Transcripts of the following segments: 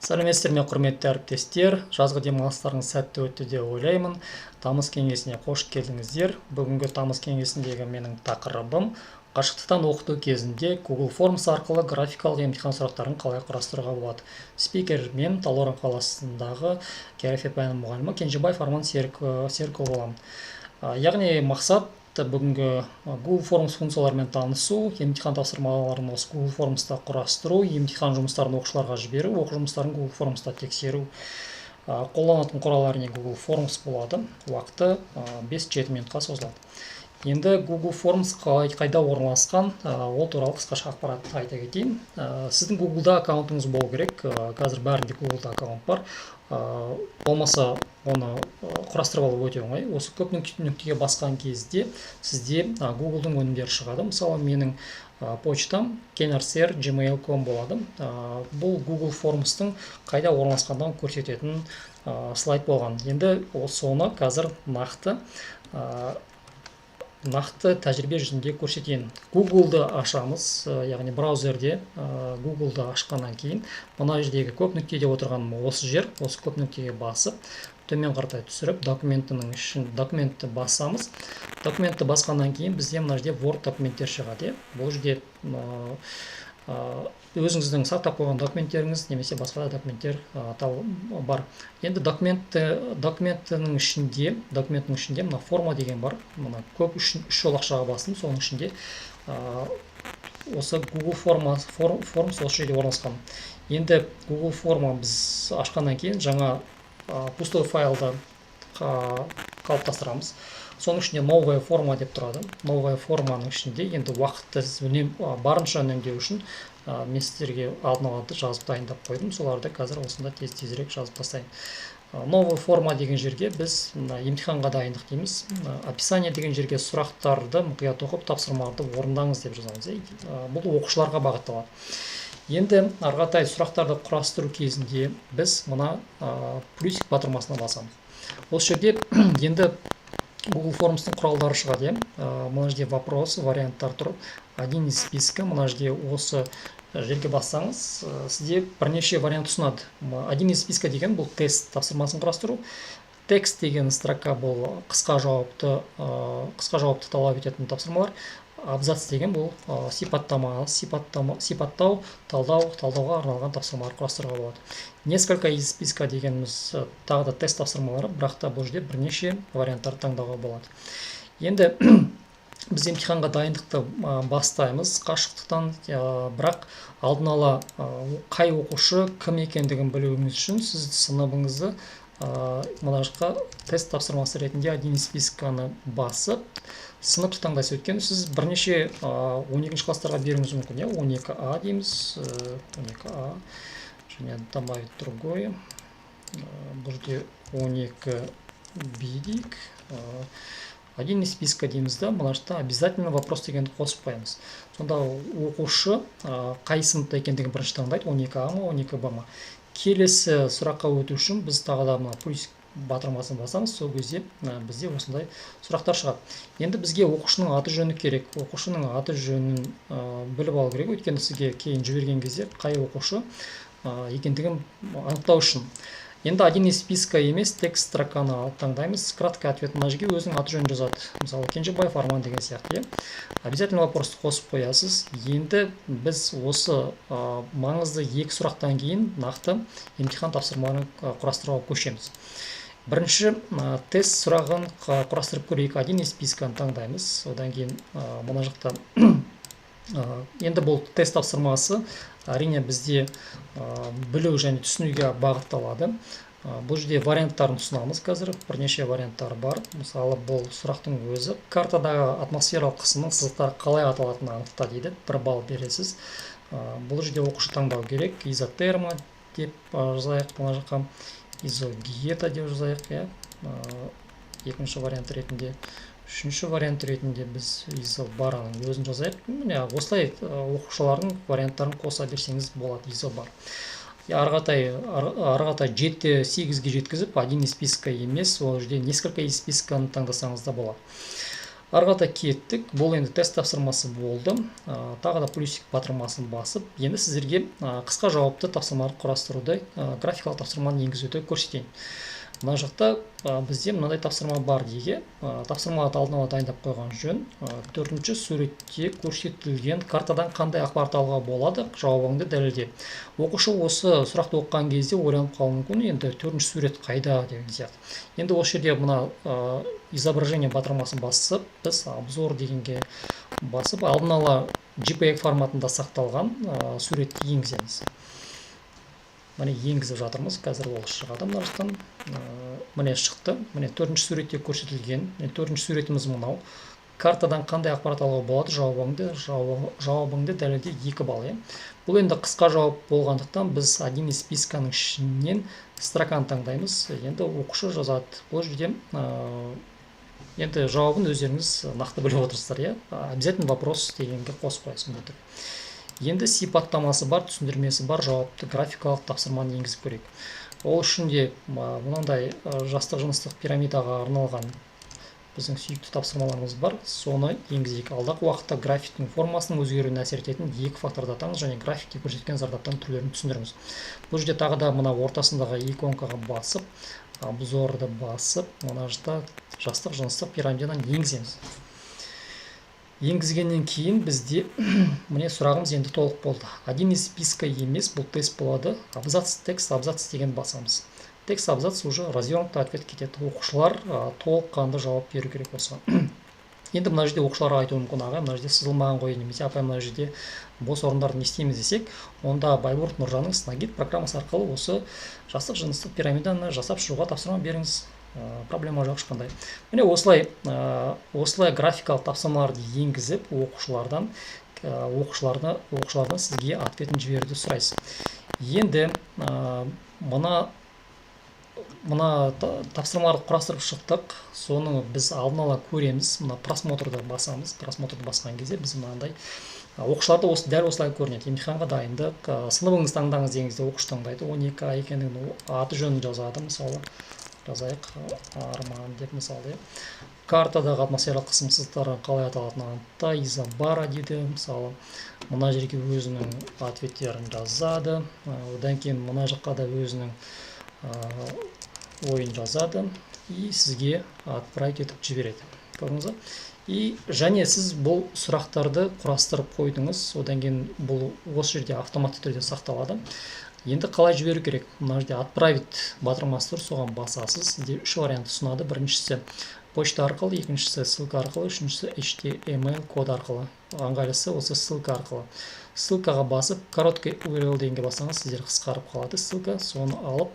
Сәлеметсіздер ме, құрметті әріптестер! Жазғы демалыстарыңыз сәтті өтті деп ойлаймын. Тамыз кеңесіне қош келдіңіздер. Бүгінгі тамыз кеңесіндегі менің тақырыбым: қашықтықтан оқыту кезінде Google Forms арқылы графикалық емтихан сұрақтарын қалай құрастыруға болады. Спикер мен, Талдықорған қаласындағы география пәнінің мұғалімі Кенжебаев Арман Серікұлы боламын. Яғни мақсат бүгінгі: Google Forms функцияларымен танысу, емтихан тапсырмаларын осы Google Forms'та құрастыру, емтихан жұмыстарын оқушыларға жіберу, оқу жұмыстарын Google Forms'та тексеру. Қолданатын құрал әрине Google Forms болады. Уақыты 5-7 минутқа созылады. Енді Google Forms қалай, қайда орналасқан, ол туралы қысқаша ақпарат айта кетейін. Сіздің Google'да аккаунтыңыз болу керек. Қазір бәрінде Google'да аккаунт бар. Болмаса, оны құрастырып алу өте оңай. Осы көп нүктеге басқан кезде сізде Google'дың өнімдері шығады. Мысалы, менің почтам kenarser@gmail.com болады. Бұл Google Forms'тың қайда орналасқандығын көрсететін слайд болған. Енді соны қазір нақты тәжірибе жүзінде көрсетейін. Google'ды ашамыз, яғни браузерде Google'ды ашқаннан кейін мына жердегі көп нүкте деп отырғаным осы жер. Осы көп нүктеге басып, төмен қаратай түсіріп, документінің ішін, документті басамыз. Документті басқаннан кейін бізде мына жерде Word документтер шығады, иә. Бұл жерде өзіңіздің сақтап қойған документтеріңіз немесе басқа да документтер бар. Енді документтің ішінде мына форма деген бар. Мына көп үш жолақшаға бастым, соның ішінде осы Google Forms осы жерде орналасқан. Енді Google форма біз ашқаннан кейін жаңа пустой файлды қалыптастырамыз. Соның ішінде «Новая форма» деп тұрады. Новая форманың ішінде енді уақытты барынша үнемдеу үшін мен сіздерге алдын ала жазып, дайындап қойдым. Соларды қазір осында тез тезірек жазып тастайын. «Новая форма» деген жерге біз мына «Емтиханға дайындық» дейміз. «Описание» деген жерге «Сұрақтарды мұқият оқып, тапсырмаларды орындаңыз» деп жазамыз, иә. Бұл оқушыларға бағытталады. Енді ары қаратай сұрақтарды құрастыру кезінде біз мына плюсик батырмасына басамыз. Осы жерде енді Google Forms'тың құралдары шығады, иә. Мына жерде «Вопрос», «Варианттар» тұр, «Один из списка». Мына жерде осы жерге бассаңыз, сізде бірнеше вариант ұсынады. «Один из списка» деген бұл тест тапсырмасын құрастыру. «Текст» деген строка бұл қысқа жауапты талап ететін тапсырмалар. «Абзац» деген бұл сипаттама, сипаттама, сипаттау, талдау, талдауға арналған тапсырмалар құрастыруға болады. «Несколько из списка» дегеніміз тағы да тест тапсырмалары, бірақ та бұл жерде бірнеше варианттарды таңдауға болады. Енді біз емтиханға дайындықты бастаймыз қашықтықтан, бірақ алдын ала қай оқушы кім екендігін білуіңіз үшін сіз сыныбыңызды мына жаққа тест тапсырмасы ретінде «Один из списканы» басып, сыныпты таңдайсыз. Өйткені сіз бірнеше 12 класстарға беруіңіз мүмкін, иә. 12 А дейміз, 12 А және «Добавить другое». Бұл жерде 12 Б дейік. «Один из списка» дейміз да, мына жақта «Обязательно вопрос» дегенді қосып қоямыз. Сонда оқушы қай сыныпта екендігін бірінші таңдайды: 12 А ма, 12 Б ма. Келесі сұраққа өту үшін біз тағы да мына плюс батырмасын басамыз. Сол кезде бізде осындай сұрақтар шығады. Енді бізге оқушының аты жөні керек. Оқушының аты жөнін біліп алу керек, өйткені сізге кейін жіберген кезде қай оқушы екендігін анықтау үшін. Енді «Один из списка» емес, «Текст строканы» таңдаймыз. «Краткий ответ», мына жерге өзінің аты жөнін жазады, мысалы, Кенжебаев Арман деген сияқты, иә. «Обязательно вопросты» қосып қоясыз. Енді біз осы маңызды екі сұрақтан кейін нақты емтихан тапсырмаларын құрастыруға көшеміз. Бірінші тест сұрағын құрастырып көрейік. «Один из списканы» таңдаймыз. Одан кейін мына жақта енді бұл тест тапсырмасы, әрине, бізде білу және түсінуге бағытталады. Бұл жерде варианттарын ұсынамыз. Қазір бірнеше варианттар бар. Мысалы, бұл сұрақтың өзі: «Картадағы атмосфералық қысымның сызықтары қалай аталатынын анықта», – дейді. 1 балл бересіз. Бұл жерде оқушы таңдау керек. «Изотерма» деп жазайық, мына жаққа «изогиета» деп жазайық, иә, екінші вариант ретінде. Үшінші вариант ретінде біз «изобараның» өзін жазайық. Міне, осылай оқушылардың варианттарын қоса берсеңіз болады. «Изобар». Ары қаратай 7-8-ге жеткізіп, «Один из списка» емес, ол жерде «Несколько из списканы» таңдасаңыз да болады. Ары қарата кеттік. Бұл енді тест тапсырмасы болды. Тағы да плюсик батырмасын басып, енді сіздерге қысқа жауапты тапсырмаларды құрастыруды, графикалық тапсырманы енгізуді көрсетейін. Мына жақта бізде мынандай тапсырма бар дейік. Тапсырмаларды алдын ала дайындап қойған жөн. Төртінші суретте көрсетілген картадан қандай ақпарат алуға болады, жауабыңды дәлелде. Оқушы осы сұрақты оқыған кезде ойланып қалуы мүмкін, енді төртінші сурет қайда деген сияқты. Енді осы жерде мына изображение батырмасын басып, біз обзор дегенге басып, алдын ала JPEG форматында сақталған суретті енгіземіз. Міне, енгізіп жатырмыз, қазір ол шығады мына жақтан. Міне, шықты. Міне, төртінші суретте көрсетілген. Міне, төртінші суретіміз мынау. Картадан қандай ақпарат алуға болады, жауабыңды дәлелде, 2 балл, иә. Бұл енді қысқа жауап болғандықтан, біз один из списканың ішінен строканы таңдаймыз. Енді оқушы жазады бұл жерде. Енді жауабын өздеріңіз нақты біліп отырсыздар, иә. Обязательно вопрос дегенге қосып қоясыз міндетті түрде. Енді сипаттамасы бар, түсіндірмесі бар жауапты графикалық тапсырманы енгізіп көрейік. Ол үшін де мынандай жастық жыныстық пирамидаға арналған біздің сүйікті тапсырмаларымыз бар, соны енгізейік. Алдағы уақытта графиктің формасының өзгеруіне әсер ететін екі факторды атаңыз және графикте көрсеткен зардаптың түрлерін түсіндіріңіз. Бұл жерде тағы да мына ортасындағы иконкаға басып, обзорды басып, мына жақта жастық жыныстық пирамиданы енгіземіз. Енгізгеннен кейін бізде, міне, сұрағымыз енді толық болды. Один из списка емес, бұл тест болады. Абзац, текст абзац деген басамыз. Текст абзац, уже развернутый ответ кетеді. Оқушылар толыққанды жауап беру керек осыған. Енді мына жерде оқушылар айтуы мүмкін: «Ағай, мына жерде сызылмаған ғой» немесе «Апай, мына жерде бос орындарды не істейміз?» десек, онда Байбурт Нұржанның Snagit программасы арқылы осы жастық жыныстық пирамиданы жасап шығуға тапсырма беріңіз. Проблема жоқ ешқандай. Міне, осылай графикалық тапсырмаларды енгізіп, оқушылардан сізге ответін жіберуді сұрайсыз. Енді мына тапсырмаларды құрастырып шықтық. Соны біз алдын ала көреміз. Мына просмотрды басамыз. Просмотрды басқан кезде біз мынандай оқушыларда осы дәл осылай көрінеді. Емтиханға дайындық, сыныбыңызды таңдаңыз деген кезде оқушы таңдайды, 12 А екендігін, аты жөнін жазады. Мысалы, жазайық, Арман деп, мысалы, иә. Картадағы атмосфералық қысым сызықтары қалай аталатынын анықта, изобара дейді. Мысалы, мына жерге өзінің ответтерін жазады. Одан кейін мына жаққа да өзінің ойын жазады и сізге отправить етіп жібереді. Көрдіңіз ба? И және сіз бұл сұрақтарды құрастырып қойдыңыз. Одан кейін бұл осы жерде автоматты түрде сақталады. Енді қалай жіберу керек? Мына жерде отправить батырмасы тұр, соған басасыз. Сізде үш вариант ұсынады: біріншісі почта арқылы, екіншісі ссылка арқылы, үшіншісі HTML код арқылы. Ыңғайлысы осы ссылка арқылы. Ссылкаға басып, короткий URL дегенге бассаңыз, сіздер қысқарып қалады ссылка. Соны алып,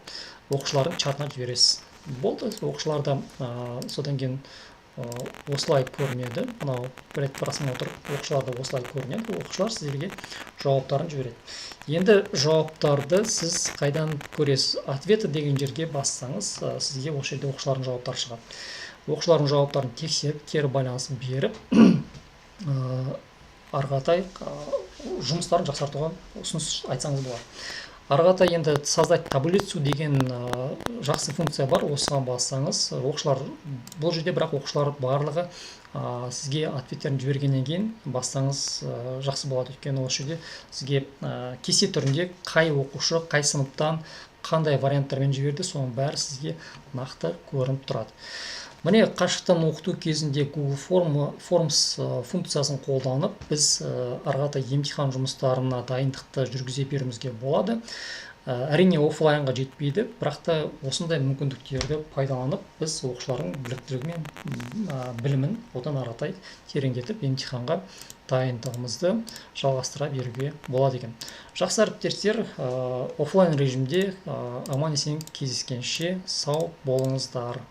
оқушылардың чатына жібересіз, болды. Оқушыларда содан кейін осылай көрінеді. Мынау предпросмотр, оқушыларда осылай көрінеді. Оқушылар сіздерге жауаптарын жібереді. Енді жауаптарды сіз қайдан көресіз? Ответы деген жерге бассаңыз, сізге осы жерде оқушылардың жауаптары шығады. Оқушылардың жауаптарын тексеріп, кері байланыс беріп, ары қаратай жұмыстарын жақсартуға ұсыныс айтсаңыз болады. Ары қарата енді создать таблицу деген жақсы функция бар. Осыған бассаңыз, оқушылар бұл жерде, бірақ оқушылар барлығы сізге ответтерін жібергеннен кейін бассаңыз, жақсы болады. Өйткені осы жерде сізге кесте түрінде қай оқушы қай сыныптан қандай варианттармен жіберді, соның бәрі сізге нақты көрініп тұрады. Міне, қашықтан оқыту кезінде Google Forms функциясын қолданып, біз ары қарата емтихан жұмыстарына дайындықты жүргізе беруімізге болады. Әрине, оффлайнға жетпейді, бірақ та осындай мүмкіндіктерді пайдаланып, біз оқушылардың біліктілігі мен білімін одан ары қаратай тереңдетіп, емтиханға дайындығымызды жалғастыра беруге болады екен. Жақсы, әріптестер, оффлайн режимде аман есен кездескенше сау болыңыздар.